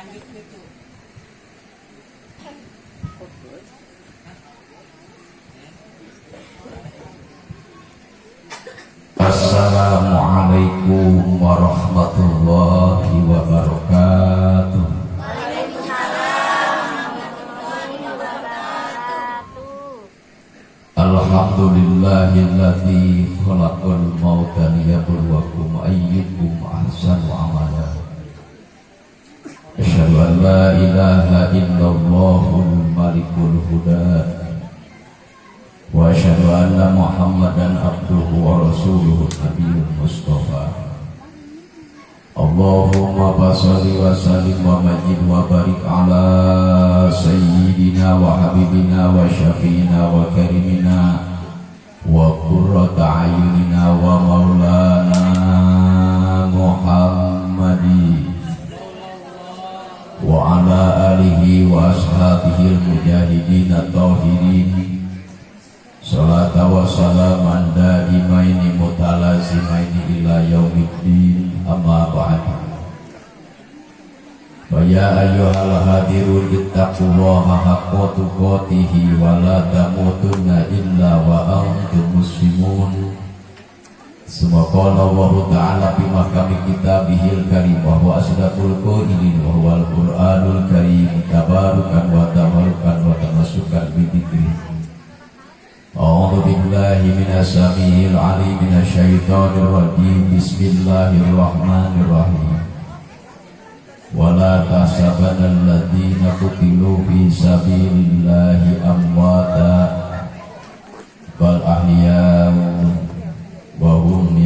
Lanjut gitu. Assalamualaikum warahmatullahi wabarakatuh. Waalaikumsalam warahmatullahi wabarakatuh. Alhamdulillahilladzi khalaqal mauta liyabluwakum ayyukum ahsanu amala. Asyhadu an la ilaha illallahul malikul huda wa asyhadu anna Muhammadan abduhu wa rasuluhu nabiyul mustafa. Allahumma shalli wa sallim wa majid wa barik ala sayyidina wa habibina wa syafiina wa karimina wa qurrata ayunina wa maulana Muhammadin wa ala alihi wa ashabihi al-mujahidin at-tahirin. Salata wa salaman daimaini mutalazimaini ila yaumiddin, amma ba'd. Fa ya ayyuhal hadirun ittaqullaha haqqa tuqatihi wa la tamutunna illa wa antum muslimun. Summa qala Allahu ta'ala fi mahkami kitabihil karim wa huwa asdaqul qailin wa huwal qur'anul karim tabarukan wa tabarukan wa tamasukan bi dzikri. A'udzu billahi minas samiil alim minasyaitonir rajim. Bismillahirrahmanirrahim. Wala tahsabannal ladzina qutilu fi sabilillahi amwata bal ahya'un wa hum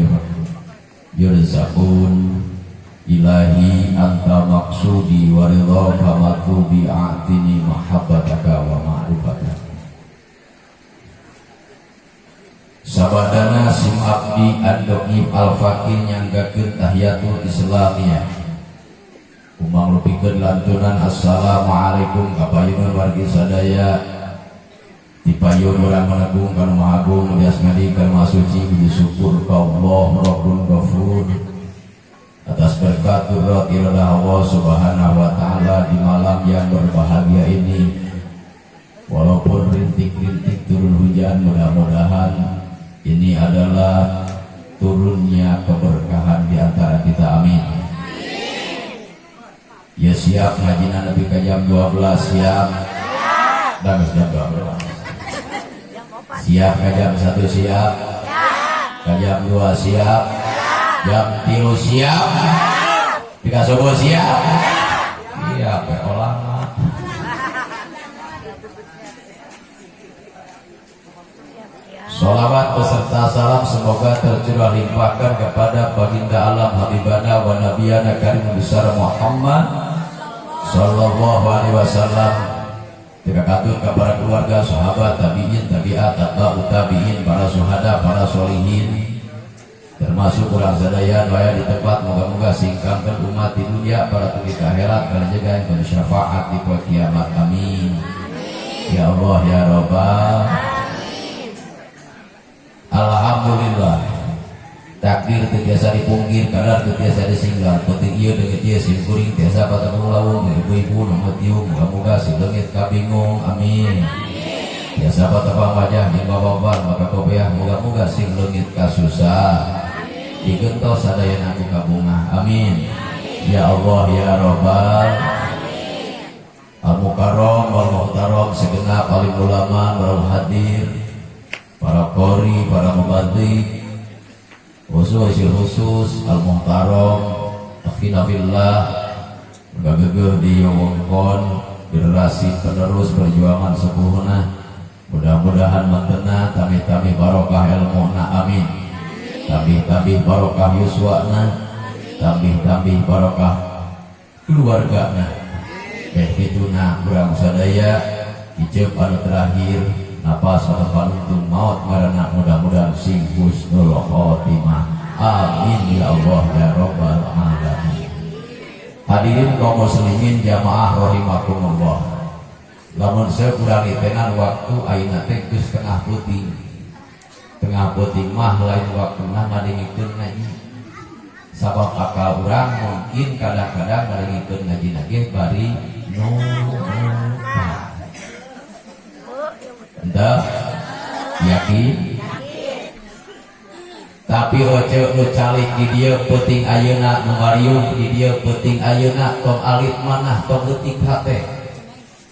yurzaqun. Ilahi anta maqsudi wa ridhaka matlubi, a'tini mahabbataka wa ma'rifataka. Sabadana sim abdi ad-dhaif al-fakir nyanggakeun tahiyatul islamiyah. Umang lupikeun lantunan assalamualaikum kapayunun wargi sadaya. Tipayun urang menegung kanu Maha Agung, mudias ngadi kanu Maha Suci, puji syukur ka Allah Rabbul Ghafur atas berkat qudrat iradah Allah Subhanahu wa taala di malam yang berbahagia ini. Walaupun rintik-rintik turun hujan, mudah-mudahan ini adalah turunnya keberkahan di antara kita, amin. Ya siap ngajina nepi ka jam 12, siap. Dan jam 12. Siap ka jam 1 siap. Ka jam 2 siap. Jam 3 siap. Tiga subuh siap. Iya, pe olama. Salawat beserta salam semoga tercurah limpahkan kepada baginda alam habibana wa nabiyana karim besar Muhammad sallallahu alaihi wasallam. Tiga katun kepada keluarga, sahabat, tabi'in, tabi'at, tabi'ut, tabi'in, para suhada, para solihin, termasuk urang sadaya waya di tempat. Moga-moga singkangkeun umat di dunia para tuli akhirat kana jaga yang syafaat di poe kiamat, amin. Ya Allah ya Rabbal. Alhamdulillah, takdir teu tiasa dipungkir, kadar teu tiasa disinggal. Penting ieu deungeut ieu sim kuring tiasa patepung lawung ibu-ibu nu tiung, muga-muga si leungit kabingung, amin. Tiasa patepang wajah jeung bababan maka kopiah, muga-muga sing leungit kasusah digentos sadayana ku kabungah, amin. Ya Allah ya Rabbal al mukarram wal muhtaram, segenap alim ulama, para hadir, para qori, para mubadzik, khusus khusus al muhtaram akhina fillah, gagegeuh di wongkon generasi penerus perjuangan sepuhna, mudah-mudahan mantena tami-tami barokah ilmuna, amin. Tambih-tambih barokah yuswana, tambih-tambih barokah keluargana. Teh kituna urang sadaya iceup anu terakhir napas anu panuntung maut marana, mudah-mudahan sing husnul khotimah, amin ya Allah ya rabbal alamin. Hadirin kaum muslimin jamaah rahimakumullah, lamun saya kurang ditenan waktu ayeuna teh geus tengah peuting. Tengah peuting mah lain waktuna ngadengikeun ngaji. Sabab akal urang mungkin kadang-kadang ngadengikeun ngajina ge bari nurutan. Henteu? Yakin? Tapi oce nu calik di dieu peuting ayeuna, nu ngariung di dieu peuting ayeuna, tong alit manah, tong leutik hate.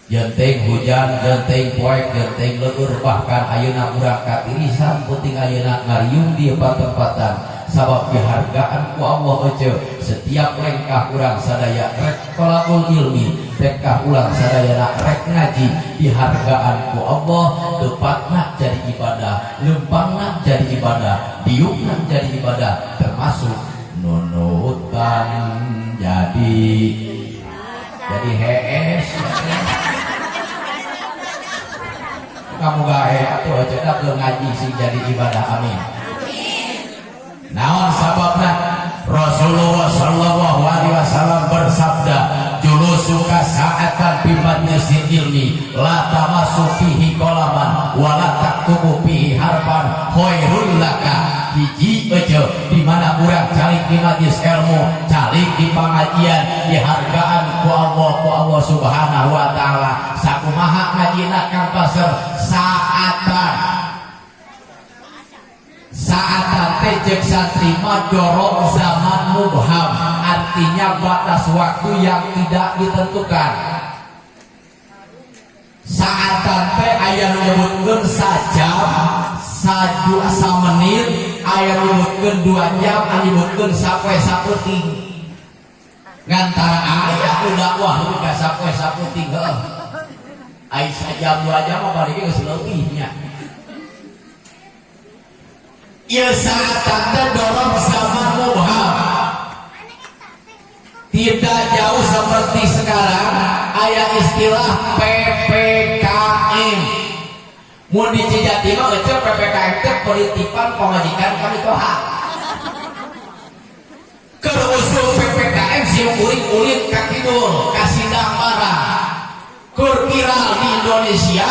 Jenteng hujan, jenteng poek, jenteng leueur, bahkan ayeuna urang katirisan peuting ayeuna ngariung di patempatan sabab dihargaan ku Allah. Oce, setiap lengkah urang sadaya rek tolabul ilmi, lengkah urang sadaya rek ngaji, dihargaan ku Allah. Tepatna jadi ibadah, lempangna jadi ibadah, diukna jadi ibadah, termasuk nunutan jadi hees. Kamu gae atuh aja dah ngaji sing jadi ibadah, amin. Naon sababna? Rasulullah sallallahu alaihi wasallam bersabda, julusuka sa'atan fi majlisil ilmi la tamassu fihi qalaman wa la taktubu fihi harfan khairul laka. Hiji aja, di mana urang calik di majlis ilmu, calik di pengajian, dihargaan ku Allah, ku Allah Subhanahu wa taala. Sakumaha ngajina, Kang Pasar? Saatan, saatan teh cek santri mah dorong zaman mubham, artinya batas waktu yang tidak ditentukan. Saatan teh aya nu nyebutkeun sajam, saju samenit, aya nu nyebutkeun 2 jam, aya nyebutkeun sapoe sapeuting. Ngantara aya nu dakwah nepi ka sapoe sapeuting, heuh. Ai sajam 2 jam mah bari geus leuwih nya. Ieu saatan teh dorong zaman mubham. Tidak jauh seperti sekarang aya istilah PPKM. Mun di Cijati mah ece PPKM teh penitipan pamajikan ka mitoha. Keur usum PPKM sim kuring ulin ka kidul ka Sindang Barang. Keur viral di Indonesia,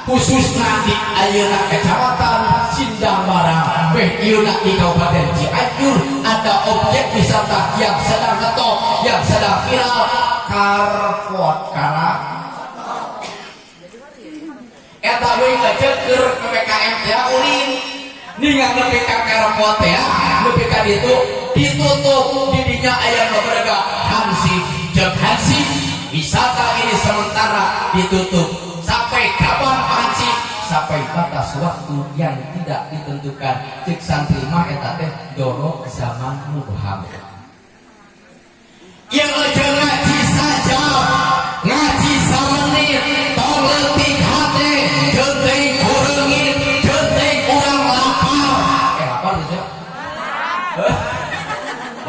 khususnya di ayeuna Kecamatan Sindang Barang, beh ieu di Kabupaten Cianjur, ada objek wisata yang sedang ngetop, yang sedang viral, carport karena eta we aja keur PPKM teh ulin ningal nepi ka carport teh, nepi ka ditu ditutup. Di dinya aya nu berega hansip, cek hansip wisata ini sementara ditutup. Sampai kapan, Pak Hansip? Sampai batas waktu yang tidak ditentukan. Cek santri mah eta teh dorong zaman mubham. Yang aja ngaji sajam, ngaji samenit, tong leutik hate, jenteng kureungit, jenteng urang lapar. Eh, lapar geus ya?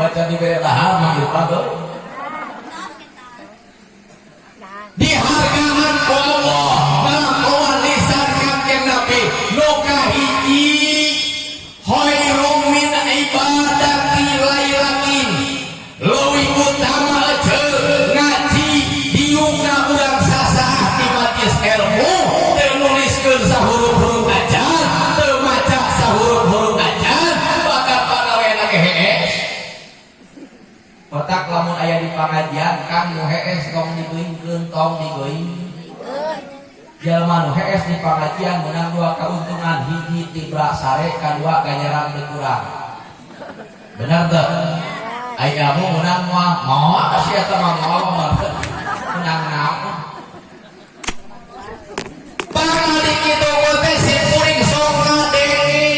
Baca dibere dahar mah lupa tuh. Dihargaan ku Allah ngalakuan lisan Kangjeng Nabi, nu kahiji khairum min ibadati lailatin, leuwih utama ece ngaji diukna urang sasaah di majlis ilmu, teu nuliskeun sahurup-hurup acan, teu maca sahurup-hurup acan, bahkan pagawena ge hees. Otak lamun aya di pangajian, Kang, nu hees tong digeungkeun, tong digeung. Jelema nu hees di pangajian menang dua keuntungan: hiji tibra sare, kadua ganjaran teu kurang. Bener teu? Ai ilmu menang moal, moal kasih eta mah, moal mah menang naon. Pangali kitu teh si kuring sok ngadenge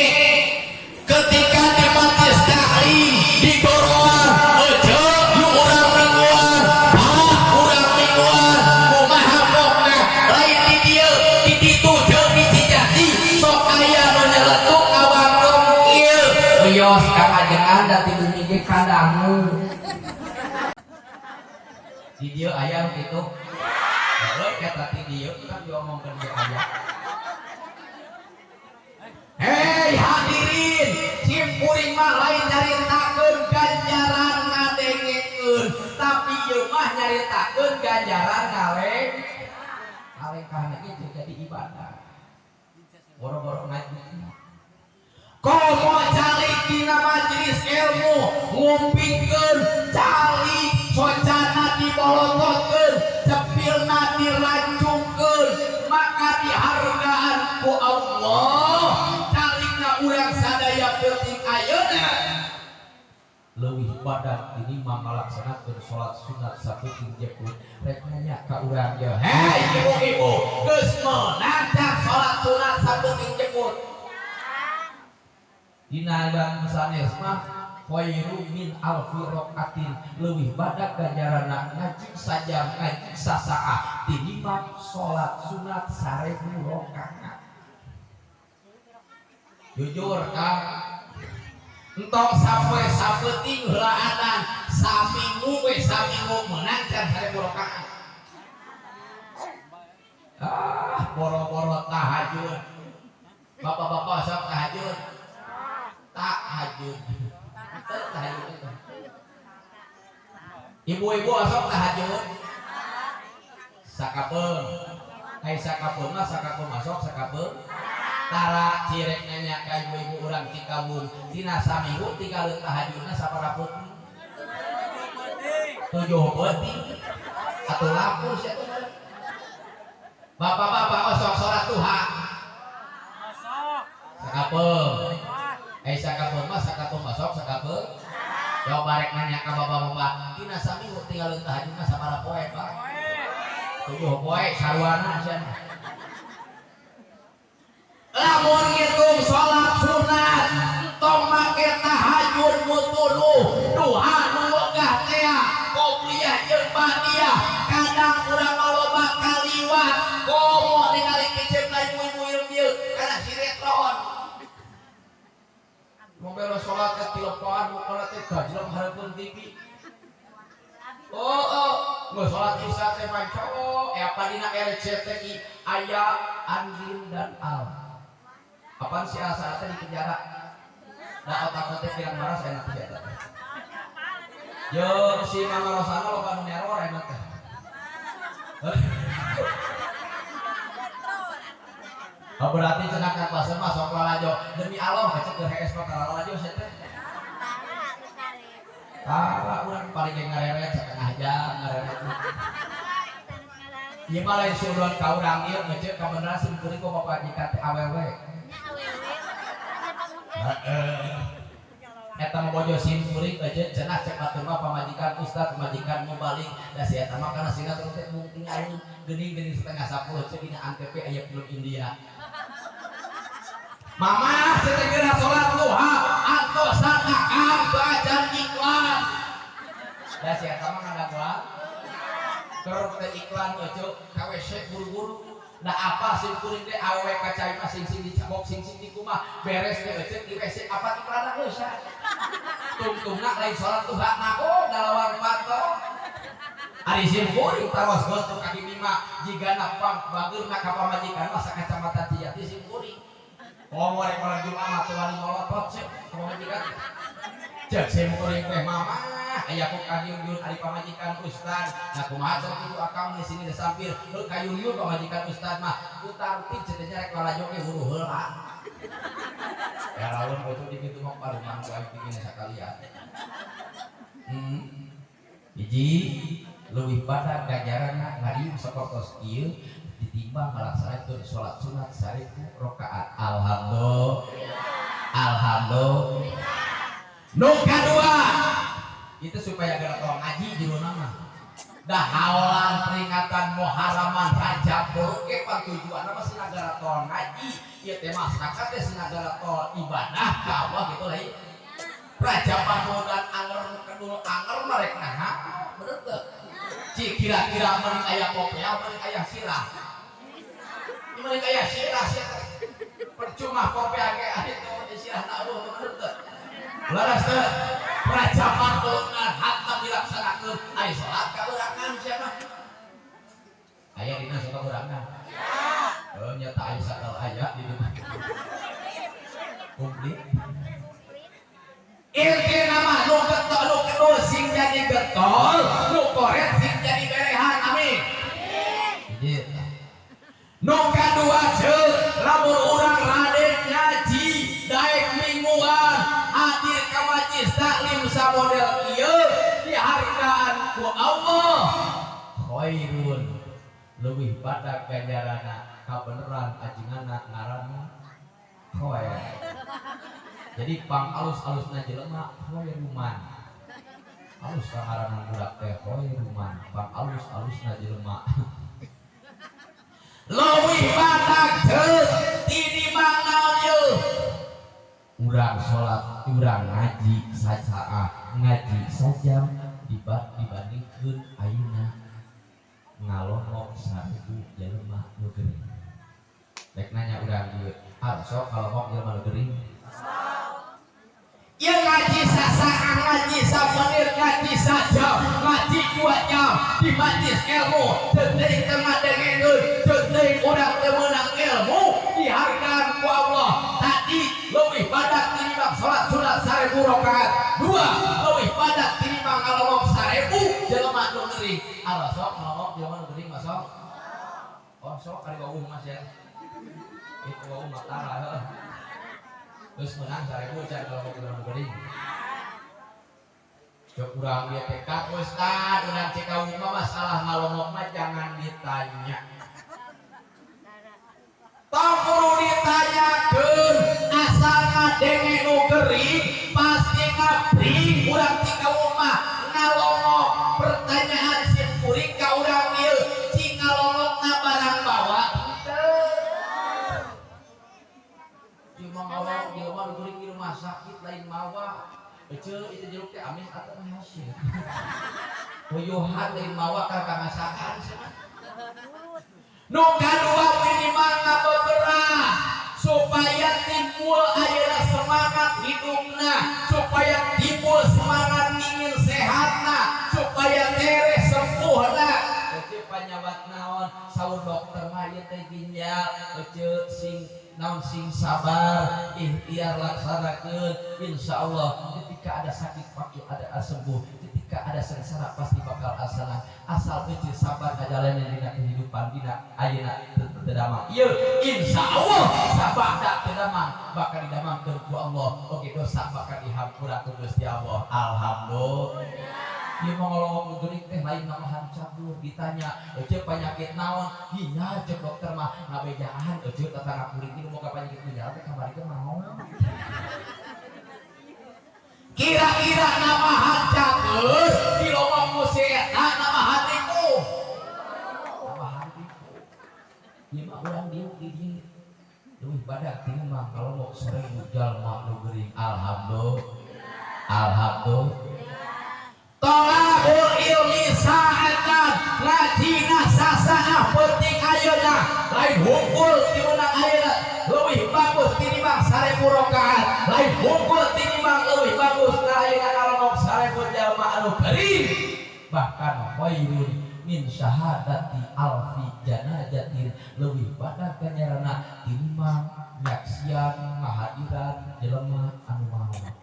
ketika di majlis taklim di goroan, ece nu urang mingguan, ah urang mingguan kumaha pokna, lain di dieu, di ditu jeung di Cijati sok aya nu nyeletuk awangkong kieu, wios kamajengan da ti bumi ge kadangu. Di dieu aya nu kitu. Heuh, eta ti dieu kan diomongkeun ge aya. Hei hadirin, sim kuring mah lain nyaritakeun ganjaran ngadengekeun, tapi ieu mah nyaritakeun ganjaran ngaleng. Ngalengkahna ge jadi ibadah. Boro-boro ngaji. Komo calik Dina majelis ilmu ngupingkeun calik, socana dibolototkeun, cepilna dirancungkeun, maka dihargaan ku Allah. Calikna urang sadaya peuting ayeuna leuwih badag tinimbang ngalaksanakeun salat sunat sapeuting jeput. Rek nanya ka urang ye, hei ibu-ibu, geus meunang can salat sunat sapeuting jeput? Dina yang sanes mah khairu min alfi rokaatin, leuwih badag ganjaranna ngaji sajam, ngaji sasaah, tinimbang salat sunat 1000 rakaat. Jujur Kang, entong sampai sapeuting heulaanan, saminggu we, saminggu meunang can 1000 rakaat? Ah, boro-boro tahajud. Bapak-bapak sok tahajud? Tahajud. Teu tahajud itu. Ibu-ibu sok tahajud? Sakapeung. Ai sakapeung mah sakapeung masuk sakapeung. Tara cirek nanya ka ibu-ibu urang Cikabung, tina saminggu tinggal tahajudna sabaraha peuting? 7 peuting. Atuh laku sia teh. Bapak-bapak osok salat duha? Sakapeung. Eh, sakapeung mah sakapeung masuk sakapeung. Coba rek nanya ka bapak-bapak, tina saminggu tinggal tahajudna sabaraha poe, Pak? 7 poe sarwana sia. Lamun ngitung salat sunat, tong make tahajud mutuluh, duha nu wegah tea, qobliyah jeung ba'diyah, kadang urang mah loba kaliwat, komo ningali kiceupna ibu-ibu ieu dieu kana sinetron. Mobil salat teh tilepan mukana teh gajleng hareupeun TV. Oh, geus salat Isya teh manco, eh apa dina RCTI aya Andin dan Al. Apaan si Al teh di penjara? Da otak teh pirang maras enak teh eta teh. Yo si Mama Rosana loba nu neror enak teh. Oh, berarti cenah Kang Basem mah sok lalajo. Demi Allah ngecek keur hees mah lalajo sia teh. Tara urang paling ge ngareret satengah jam ngareret. Ieu mah lain suudon ka urang ieu, ngecek kabeneran sim kuring kok papajikan teh awewe. Heeh. Eta mah bojo sim kuring euceut cenah cek batur mah pamajikan ustad, pamajikan mubalik. Da si eta mah kana sinetron teh mung tinggal geuning-geuning 9.30 cek dina Antv aya film India. Mama segera sholat duha antosan akang belajar iklan. Da si eta mah ngadagoan keur teh iklan euceut ka WC buru-buru. Da apa sim kuring teh awewe ka cai mah sing-sing dicabok, sing-sing dikumaha, beres teh euceut di WC apa iklanna geus sia. Tungtungna lain sholat duha na oh dalawan pato. Ari sim kuring taros gontok ka bima jigana pang bageurna ka pamajikan mah sakacamatan Cijati sim kuring. Komo rek malam Jumat mah teu wani ngolotot sih ka pamajikan. Cek sim kuring teh mama aya ku kayuyun ari pamajikan ustad. Nah kumaha cek kitu akang di sini sampir heuh kayuyun pamajikan ustad mah utar-utir cek teh rek lalajo ge huru heula. Ya lamun kitu di kitu mah parumang ku aing bikin sakalian. Hiji leuwih badag ganjaranna ngariung sapertos ieu ditimbang ngalaksanakeun salat sunat 1000 rakaat. Alhamdulillah. Alhamdulillah. Nu kadua itu supaya gara tong ngaji judulna mah. Dah haolan peringatan Muharraman Rajab buruk ge pan tujuanna mah sinagara tol ngaji. Ieu teh masyarakat teh sinagara tol ibadah ka Allah gitu lain. Rajaban dan anger nu kedul anger mah rek naha bener teu? Cik kira-kira meureun aya popea meureun aya sirah. Ieu meureun aya sirah sia teh. Percuma popea ge ari teu sirahna eueuh bener teu? Leres teu? Rajaban bolongan hatta dilaksanakeun ari salat kabeurangan sia mah. Aya dina sok kabeurangan. Oh nya ta aya sakal aya di dieu mah. Komplit. Intina mah nu getol nu kedul sing jadi getol, nu koret sing jadi berehan. Amin. Hiji tah. Nu kadua ceuk lamun urang raden ngaji daek mingguan. Allah khairun leuwih badag ganjarana kabeneran ajenganna ngaranna khair. Jadi pang alus-alusna jelema khairuman. Alus ngaranna budak teh khairuman, pang alus-alusna jelema. Leuwih badag teu tinimbang naon ieu? Urang salat, urang ngaji sasaah, ngaji sajam dibandingkeun ayeuna ngalongok 1000 jelema nu gering. Rek nanya urang ieu, ah sok ngalongok jelema nu gering? Ieu ngaji sasaah, ngaji samenit, ngaji sajam, ngaji 2 jam di majlis ilmu, teu teuing teu ngadengekeun, teu teuing urang teu meunang ilmu dihargaan ku Allah. Tadi leuwih badag tinimbang salat sunat 1000 rakaat, dua leuwih badag tinimbang ngalongok 1000 jelema nu gering. Ah sok ngalongok jelema nu gering mah sok. Oh sok kali wawuh mas ya. Itu wawuh mah tara heuh. Terus menang 1000 can ngalongok jelema nu gering. Cek urang ieu teh ka Ustad, urang Cikawung mah masalah ngalongok mah jangan ditanya. Tong kudu ditanyakeun, asal ngadenge nu gering pasti ngabring urang Cikawung mah ngalongok. Pertanyaan sim kuring ka urang ieu, cing ngalongokna barang bawa henteu? Ieu mah ngalongok jelema nu gering di rumah sakit lain mawa. Eceu itu jeruk teh amis atau hasil. Hoyohan lain mawa ka kamasakan cenah. Nu kadua minimal ngabeberah supaya timbul ayeuna semangat hidupna, supaya timbul semangat ingin sehatna, supaya tereh sembuhna. Eceu panyawat naon saur dokter mah ieu teh ginjal, eceu sing naon sing sabar, ikhtiar laksanakeun, insyaallah ketika ada sakit pasti ada sembuh, ketika ada sengsara pasti bakal asanah. Asal eceu sabar ngajalanin dina kehidupan dina ayeuna teu damang. Ieu insyaallah sabada teu damang bakal didamangkeun ku Allah, oge dosa bakal dihampura ku Gusti Allah. Alhamdulillah. Ieu mah ngolongok nu geuring teh lain namahan cagur ditanya eceu penyakit naon? Ginjal cek dokter mah ngabejaan eceu tetangga kuring ieu boga penyakit ginjal teh kamari teh maot. Kira-kira namahan cagur dilomong ku si eta namahan niku. Namahan niku. Ieu mah urang diuk di dieu. Leuwih badag tinimbang ngalongok 1000 jalma nu geuring. Alhamdulillah. Alhamdulillah. Tolabul ilmi sa'atan ngajina sasaah penting ayeuna lain hungkul timeunang ayeuna leuwih bagus tinimbang 1000 rakaat, lain hungkul tinimbang leuwih bagus na ayeuna ngalongok 1000 jalma anu gering. Bahkan khairun min syahadati alfi janazatin leuwih badag ganjaranna tinimbang nyaksian ngahadiran jelema anu maot.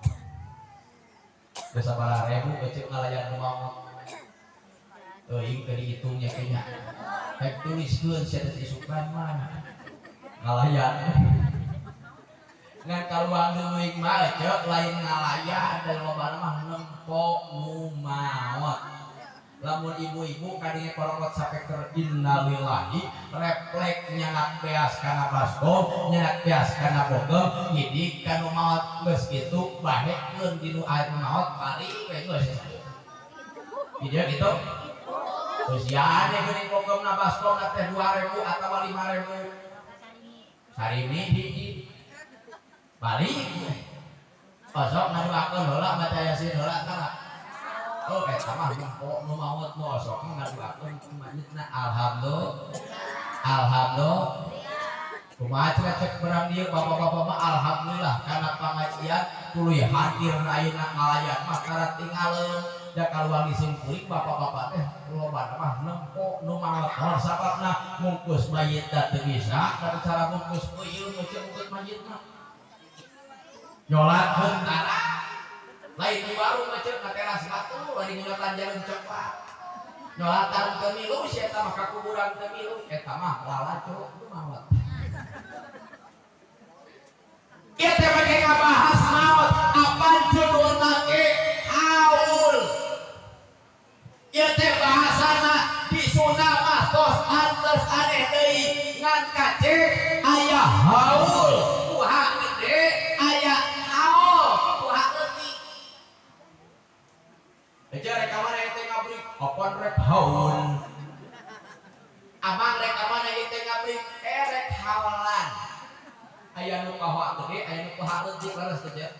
Geus sabaraha ribu eceu ngalayan nu maot. Teuing teu dihitungnya kayaknya. Rek tuliskeun sia teh isukan mah. Ngalayan. Ngan kaluang leuwih mah eceu lain ngalayan dan lobana mah nempo nu maot. Lamun ibu-ibu kadinya korokot sapeker innalillahi refleks nyanak beas kana baskom nyanak beas kana bogem ngidik kanu maot geus kitu bahekeun dinu anu maot balik we geus Iya gitu geus yane geuning bogemna baskomna teh 2000 atawa 5000 sarimi hiji balik osok ngaduakeun heula maca yasin heula tara. Oh, eta mah nempo nu maot nu osok ngaduakeun mayitna. Alhamdulillah. Alhamdulillah. Kumaha cenah cek berang dieu bapak-bapak mah alhamdulillah kana pangajian tuluy hadir ayeuna ngalayan mah karat tingaleun da kaluar sim kuring bapak-bapak teh loba mah nempo nu maot. Naon sababna mungkus mayit da teu bisa da cara mungkus peuyeun nu cek mungkus mayit mah. Nyolatkeun tara lain di warung mah cek na teras batu lain nyolatan jarum coklat nyolatan teu milu si eta mah ka kuburan teu milu eta mah lalajo nu maot. Ieu teh bade ngabahas maot apan judulna ge haul. Ieu teh bahasan Tos aneh deui ngan kacek aya haul ku ha gede, aya haul ku ha leutik. Eja rek ka mana ieu teh ngabrik? Apaan rek haul? Amang rek ka mana ieu teh ngabrik? Eh, rek haolan. Aya nu ka ha gede, aya nu ku ha leutik, leres teh, Cek?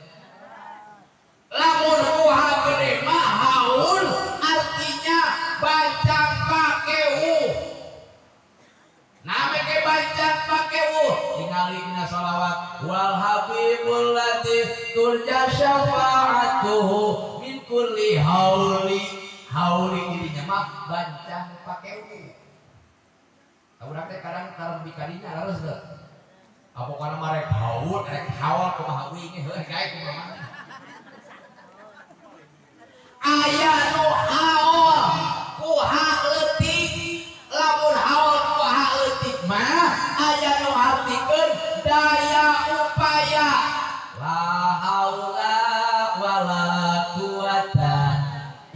Lamun ku ha gede mah haul artinya bancang pakewuh. Name ke bancang pakewuh tingali dina sholawat wal habibul ladzi turja syafaatuhu min kulli hauli. Hauli dirinya mah bancang pakewuh. Urang teh kadang tarembi kadinya, leres teu? Pokona mah rek haul, rek haul kumaha uing heuh gae kumaha. Aya nu haul ku ha leutik. Lamun haul ku ha leutik mah aya nu artikeun daya upaya, la haula wala quwata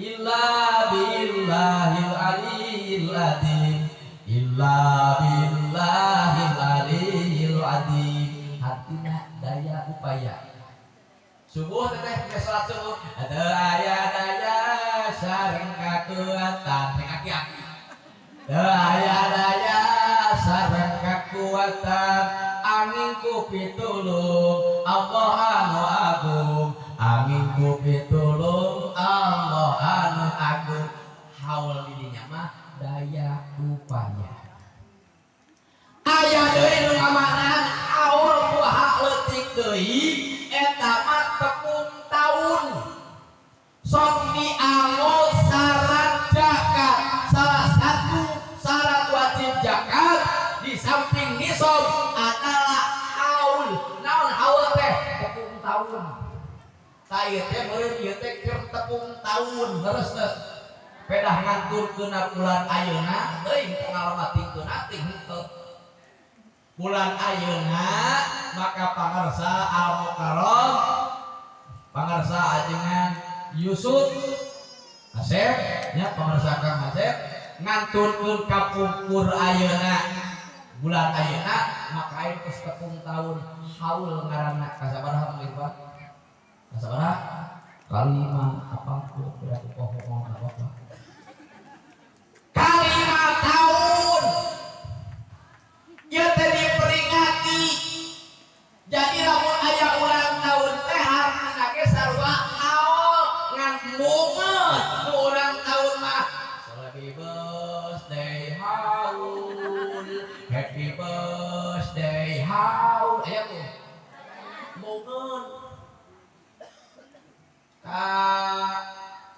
illa billahil aliyil azim, illa billahil aliyil azim, artinya daya upaya. Subuh teteh ke salat subuh ada aya daya sareng kakuatan. Rek aki-aki teu aya daya sareng kakuatan, anging ku pitulung Allah anu agung, anging ku pitulung Allah anu agung. Haul didinya mah daya upaya. Aya deui nu ngamaknaan haul ku ha leutik deui, eta mah tepung taun sok dianggo syarat zakat. Salah satu syarat wajib zakat di samping nisab adalah haul. Naon haul teh? Tepung taun. Tah, ieu teh meureun ieu teh keur tepung taun, leres teu? Pedah ngantunkeun bulan ayeuna teuing pengalamatikeun teh henteu bulan ayeuna. Maka pangarsa Al Mukarram, pangarsa ajengan Yusuf Asep nya, pangarsa Kang Asep ngantunkeun kapungkur ayeuna bulan ayeuna, maka ayeuna geus tepung tahun, haul ngaranna. Kasabaraha, Mang Irfan? Kasabaraha? Kalima apa tuh? Berarti pohon apa apa kalima tahun ieu teh diperingati. Jadi lamun aya ulang tahun teh hartina ge sarua haul, ngan momen nu ulang tahun mah happy birthday haul, happy birthday haul. Aya tuh momen ka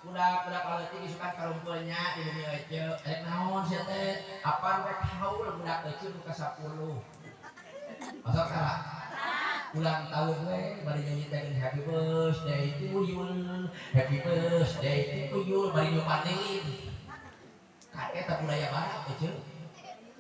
budak-budak leutik isukan karumpulnya di bumi ece rek naon sia teh? Apaan rek haul budak kecil nu ka 10. Masuk kara ulang tahun we bari nyanyi teh, happy birthday to you, happy birthday to you, bari nyupan lilin. Kan eta budaya barat ece.